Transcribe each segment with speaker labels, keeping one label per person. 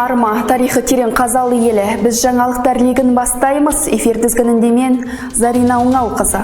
Speaker 1: Арма, тарихы терең Қазалы елі. Біз жаңалықтар легін бастаймыз. Эфир тізгінінде мен, Зарина Оңалқызы.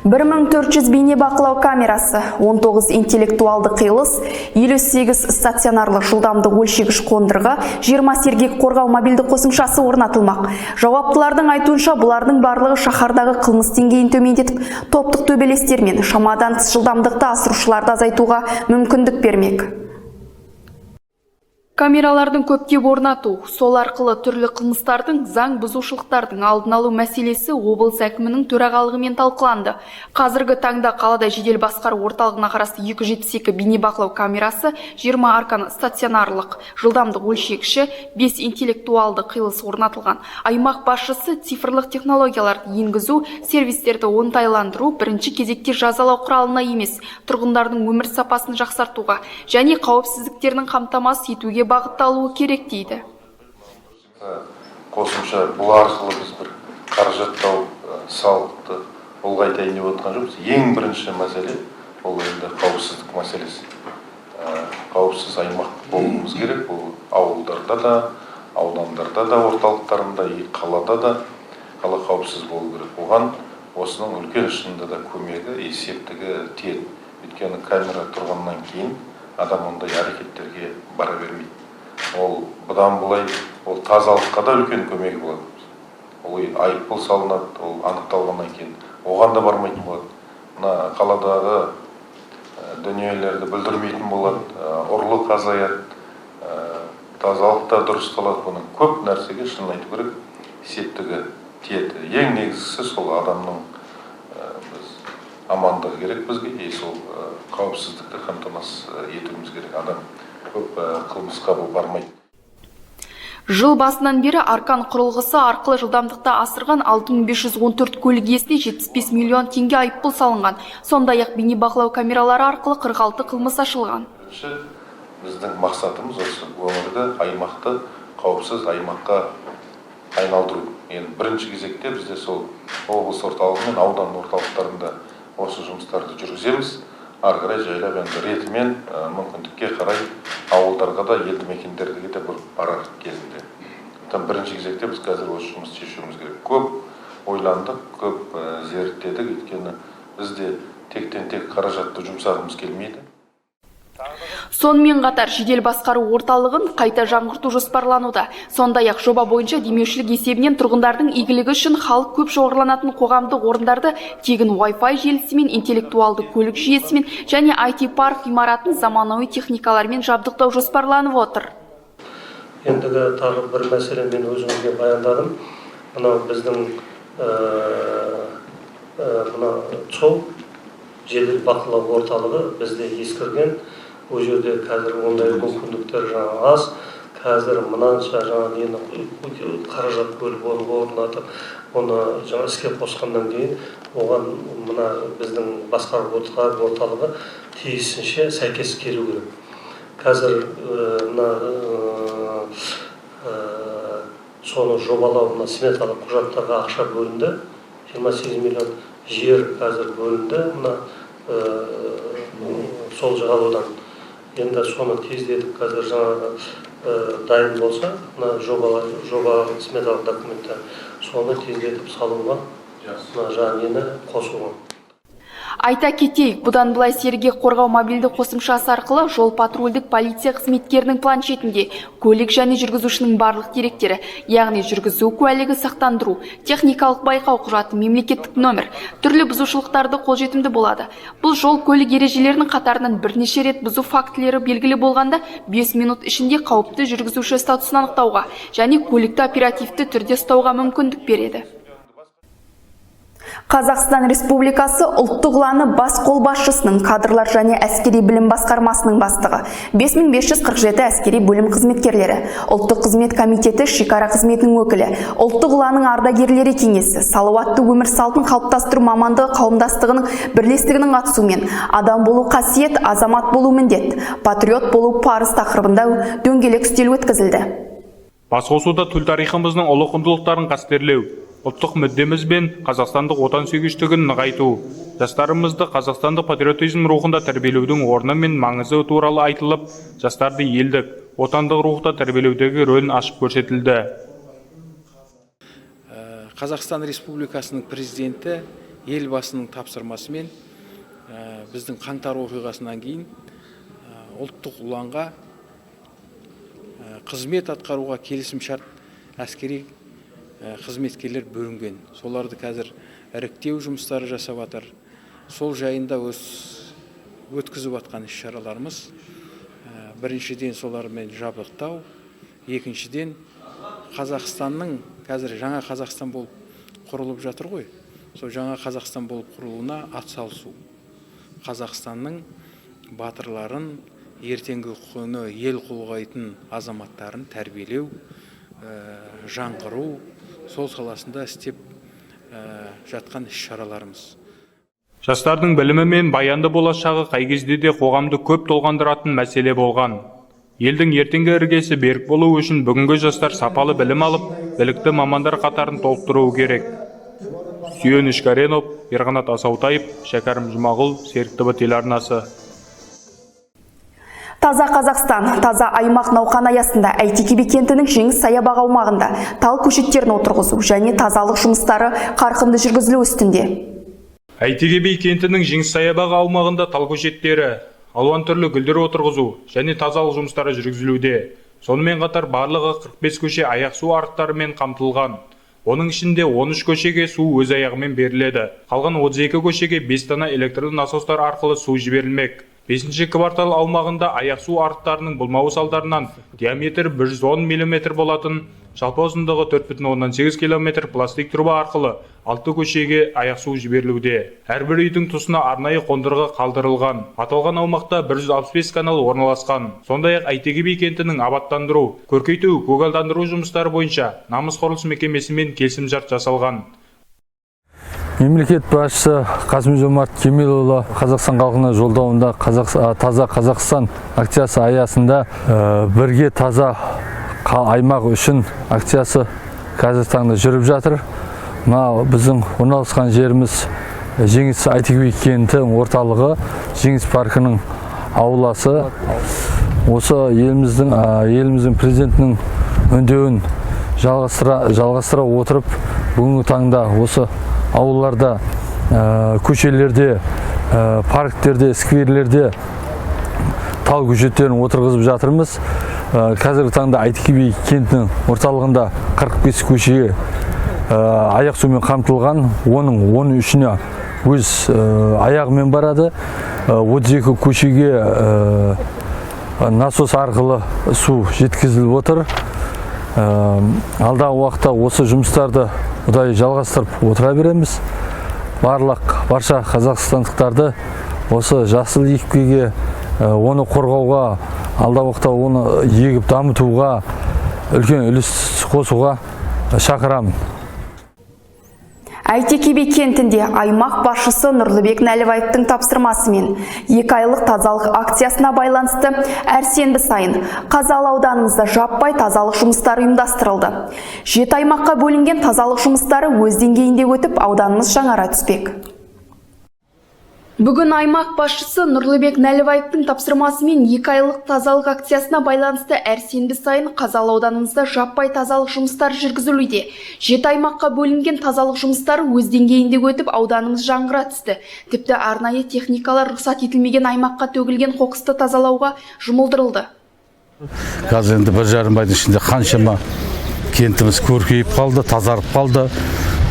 Speaker 1: 1400 бейне бақылау камерасы, 19 интеллектуалды қиылыс, 58 стационарлы жылдамдық өлшегіш қондырғы, 20 сергек қорғау мобильді қосымшасы орнатылмақ. Жауаптылардың айтуынша, бұлардың барлығы шаһардағы қылмыс деңгейін төмендетіп, топтық төбелестер мен шамадан тыс жылдамдықты асырушыларды азайтуға мүмкіндік бермек. Камералардың көптеп орнату, сол арқылы түрлі қылмыстардың, заң бұзушылықтардың алдын алу мәселесі облыс әкімінің төрағалығымен талқыланды. Қазіргі таңда қалада жедел басқару орталығына қарасты 272 бейнебақылау камерасы, 20 Аркан стационарлық жылдамдық өлшегіші, 5 интеллектуалды қиылыс орнатылған. Аймақ басшысы цифрлық технологияларды енгізу, сервистерді оңтайландыру бірінші кезекте жазалау құралына емес, тұрғындардың өмір сапасын жақсартуға және қауіпсіздіктерін қамтамасыз етуге бағытталуы керек дейді.
Speaker 2: Қосымша бұл арқылы біз бір қаражат тауып, салықты ұлғайтайын деп отқан жоқпыз. Ең бірінші мәселе ол енді қауіпсіздік мәселесі. Қауіпсіз аймақ болуымыз керек. Бұл ауылдарда да, аудандарда да, орталықтарында и қалада да қала қауіпсіз болу керек. Оған осының үлкен, шынында да, көмегі и септігі тиеді. Өйткені камера тұрғаннан кейін адам ондай әрекеттерге бара бермейді. Ол бұдан былай ол тазалыққа да үлкен көмегі болады. Ол айыппұл салынады, ол анықталғаннан кейін оған да бармайтын болады. Мына қаладағы дүниелерді бүлдірмейтін болады, ұрлық азаяды, тазалық та дұрысталады. Бұның көп нәрсеге, шынын айту керек, септігі тиеді. Ең негізгісі сол адамның біз амандығы керек бізге и сол қауіпсіздікті қамтамасыз етуіміз керек. Адам көп қылмысқа бұл бармайды.
Speaker 1: Жыл басынан бері Аркан құрылғысы арқылы жылдамдықты асырған 6514 көлік иесіне 75 миллион теңге айыппұл салынған. Сондай-ақ бейнебақылау камералары арқылы 46 қылмыс ашылған.
Speaker 2: Бірінші біздің мақсатымыз осы өңірді, аймақты қауіпсіз аймаққа айналдыру. Енді бірінші кезекте бізде сол облыс орталығы мен аудан орталықтарында осы жұмыстарды жүргіземіз. Ары қарай жайлап енді ретімен, мүмкіндікке қарай ауылдарға да, елді мекендерге де бір барар кезінде. Сондықтан бірінші кезекте біз қазір осы жұмысты шешуіміз керек. Көп ойландық, көп зерттедік, өйткені біз де тектен тек қаражатты жұмсағымыз келмейді.
Speaker 1: Сонымен қатар жедел басқару орталығын қайта жаңғырту жоспарлануда. Сондай-ақ жоба бойынша демеушілік есебінен тұрғындардың игілігі үшін халық көп шоғырланатын қоғамдық орындарды тегін Wi-Fi желісімен, интеллектуалды көлік жүйесімен және IT парк ғимаратын заманауи техникалармен жабдықтау жоспарланып отыр.
Speaker 3: Ендігі тағы бір мәселе, мен өзіңізге баяндадым. Мынау біздің мына ЦОУ, жедел бақылау орталығы бізде ескірген. Ол жерде қазір ондай мүмкіндіктер жаңа аз. Қазір мынанша жаңа нені қаражат бөліп, оны орнатып, оны жаңа іске қосқаннан кейін оған мына біздің басқару орталығы тиісінше сәйкес келу керек. Қазір мына соны жобалау, мына сметалық құжаттарға ақша бөлінді, 28 миллион. Жер қазір бөлінді мына сол жағалаудан. Енді соны тездетіп, қазір жаңағы дайын болса мына жобалар, жоба сметалық документтер, соны тездетіп салуға, мына жаңа нені қосуға.
Speaker 1: Айта кетейік, бұдан былай Сергек қорғау мобильді қосымшасы арқылы жол патрульдік полиция қызметкерінің планшетінде көлік және жүргізушінің барлық деректері, яғни жүргізу куәлігі, сақтандыру, техникалық байқау құжаты, мемлекеттік номер, түрлі бұзушылықтарды қолжетімді болады. Бұл жол көлік ережелерінің қатарынан бірнеше рет бұзу фактілері белгілі болғанда 5 минут ішінде қауіпті жүргізуші статусын анықтауға және көлікті оперативті түрде ұстауға мүмкіндік береді. Қазақстан Республикасы Ұлттық ұланы бас қолбасшысының кадрлар және әскери білім басқармасының бастығы, 5547 әскери бөлім қызметкерлері, Ұлттық қызмет комитеті шекара қызметінің өкілі, Ұлттық ұланның ардагерлері кеңесі, салауатты өмір салтын қалыптастыру мамандығы қауымдастығының бірлестігінің қатысуымен «Адам болу қасиет, азамат болу міндет, патриот болу парыз» тақырыбында дөңгелек үстел өткізілді.
Speaker 4: Басқосуда төл тарихымыздың ұлы құндылықтарын қастерлеу, ұлттық мүддеміз бен қазақстандық отансүйгіштігін нығайту, жастарымызды қазақстандық патриотизм рухында тәрбиелеудің орны мен маңызы туралы айтылып, жастарды елдік, отандық рухта тәрбиелеудегі рөлін ашып көрсетілді.
Speaker 5: Қазақстан Республикасының президенті Елбасының тапсырмасымен біздің қаңтар оқиғасынан кейін ұлттық ұланға қызмет атқаруға келісімшарт әскери қызметкерлер бөлінген. Соларды қазір іріктеу жұмыстары жасап жатыр. Сол жайында өткізіп жатқан іс-шараларымыз, біріншіден, солармен жабдықтау, екіншіден, Қазақстанның қазір жаңа Қазақстан болып құрылып жатыр ғой, сол жаңа Қазақстан болып құрылуына атсалысу, Қазақстанның батырларын, ертеңгі күні ел қорғайтын азаматтарын тәрбиелеу, жаңғыру, сол саласында істеп жатқан іс шараларымыз.
Speaker 4: Жастардың білімі мен баянды болашағы қай кезде де қоғамды көп толғандыратын мәселе болған. Елдің ертеңгі іргесі берік болу үшін бүгінгі жастар сапалы білім алып, білікті мамандар қатарын толықтыруы керек. Сүйеніш Каренов, Ерқанат Асаутаев, Шәкәрім Жұмағұл, Серік ТВ телеарнасы.
Speaker 1: Таза Қазақстан, таза аймақ науқаны аясында Әйтеке би кентінің Жеңіс саябағы аумағында тал көшеттерін отырғызу және тазалық жұмыстары қарқынды жүргізілу үстінде.
Speaker 4: Әйтеке би кентінің Жеңіс саябағы аумағында тал көшеттері, алуан түрлі гүлдер отырғызу және тазалық жұмыстары жүргізілуде. Сонымен қатар барлығы 45 көше аяқ су арықтарымен қамтылған. Оның ішінде 13 көшеге су өз аяғымен беріледі. Қалған 32 көшеге 5 дана электрлі насостар арқылы су жіберілмек. Бесінші квартал аумағында аяқ су арықтарының болмауы салдарынан диаметр 110 мм болатын жалпы ұзындығы 4,8 км пластик труба арқылы 6 көшеге аяқ су жіберілуде. Әрбір үйдің тұсына арнайы қондырғы қалдырылған. Аталған аумақта 165 канал орналасқан. Сондай-ақ Әйтеке би кентінің абаттандыру, көркейту, көгалдандыру жұмыстары бойынша Намыс құрылыс мекемесімен келісімшарт жасалған.
Speaker 6: Мемлекет басшысы Қасым Жомарт Кемелұлы Қазақстан халқына жолдауында Таза Қазақстан акциясы аясында бірге таза аймақ үшін акциясы қазіргі таңда жүріп жатыр. Мына біздің орналасқан жеріміз Жеңіс, Әйтеке би кенті орталығы, Жеңіс паркінің ауласы. Осы еліміздің президентінің үндеуін жалғастыра отырып, бүгінгі таңда осы аулаларда, көшелерде, парктерде, скверлерде тал көшеттерін отырғызып жатырмыз. Қазіргі таңда Әйтеке би кентінің орталығында 45 көшеге аяқ сумен қамтылған, оның 13-іне өз аяғымен барады. 32 көшеге насос арқылы су жеткізіліп отыр. Алдағы уақытта осы жұмыстарды ұдайы жалғастырып отыра береміз. Барлық барша қазақстандықтарды осы жасыл екпеге, оны қорғауға, алдағы уақытта оны егіп дамытуға үлкен үлес қосуға шақырамын.
Speaker 1: Әйтеке би кентінде аймақ басшысы Нұрлыбек Нәлібаевтың тапсырмасымен 2 айлық тазалық акциясына байланысты әр сенбі сайын Қазалы ауданымызда жаппай тазалық жұмыстары ұйымдастырылды. Жеті аймаққа бөлінген тазалық жұмыстары өз деңгейінде өтіп, ауданымыз жаңара түспек. Бүгін аймақ басшысы Нұрлыбек Нәлібаевтың тапсырмасымен 2 айлық тазалық акциясына байланысты әр сенбі сайын Қазалы ауданымызда жаппай тазалық жұмыстары жүргізілуде. Жеті аймаққа бөлінген тазалық жұмыстары өз деңгейінде өтіп, ауданымыз жаңғыра түсті. Тіпті арнайы техникалар рұқсат етілмеген аймаққа төгілген қоқысты тазалауға жұмылдырылды.
Speaker 7: Қазір енді 1,5 айдың ішінде қаншама кентіміз көркейіп қалды, тазарып қалды.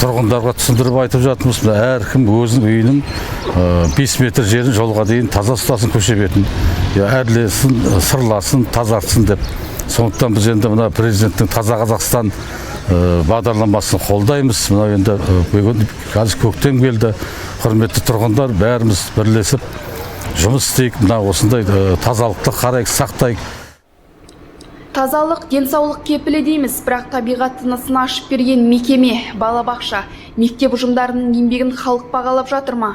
Speaker 7: Тұрғындарға түсіндіріп айтып жатырмыз, мына әркім өзінің үйінің 5 метр жерін жолға дейін таза ұстасын, көше бетін әрлесін, сырласын, тазартсын деп. Сондықтан біз енді мына президенттің «Таза Қазақстан» бағдарламасын қолдаймыз. Мынау енді бүгін, қазір көктем келді, құрметті тұрғындар, бәріміз бірлесіп жұмыс істейік, мына осындай тазалықты қарайық, сақтайық.
Speaker 1: Тазалық денсаулық кепілі дейміз, бірақ табиғат тынысын ашып берген мекеме, балабақша, мектеп ұжымдарының еңбегін халық бағалап жатыр ма?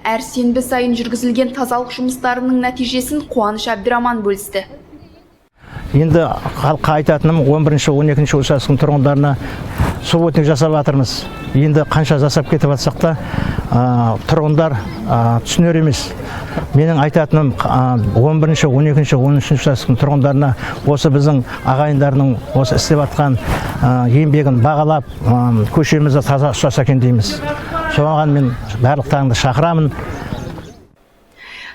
Speaker 1: Әр сенбі сайын жүргізілген тазалық жұмыстарының нәтижесін Қуаныш Әбдіраман бөлісті.
Speaker 8: Енді халыққа айтатыным, 11-ші, 12-ші учаскенің тұрғындарына Субботник жасап жатырмыз. Енді қанша жасап кетіп жатсақ та, тұрғындар түсінер емес. Менің айтатыным, 11-ші, 12-ші, 13-ші учаскенің тұрғындарына осы біздің ағайындардың осы істеп жатқан еңбегін бағалап, көшемізді таза ұстаса екен дейміз. Соған мен барлықтарыңды шақырамын.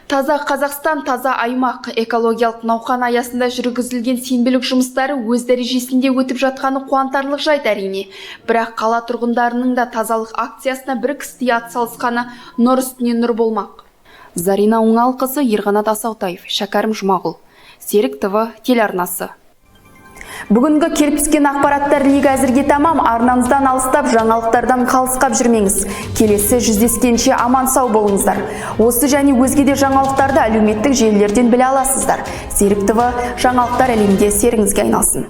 Speaker 1: Таза Қазақстан, таза аймақ экологиялық науқан аясында жүргізілген сенбілік жұмыстары өз дәрежесінде өтіп жатқаны қуантарлық жайт, әрине. Бірақ қала тұрғындарының да тазалық акциясына бір кісідей атсалысқаны нұр үстіне нұр болмақ. Зарина Оңалқызы, Ерқанат Асаутаев, Шәкәрім Жұмағұл. Серік ТВ телеарнасы. Бүгінгі келіп түскен ақпараттар легі әзірге тамам. Арнамыздан алыстап, жаңалықтардан қалыс қап жүрмеңіз. Келесі жүздескенше аман сау болыңыздар. Осы және өзге де жаңалықтарды әлеуметтік желілерден біле аласыздар. Серік ТВ жаңалықтар әлемінде серігіңізге айналсын.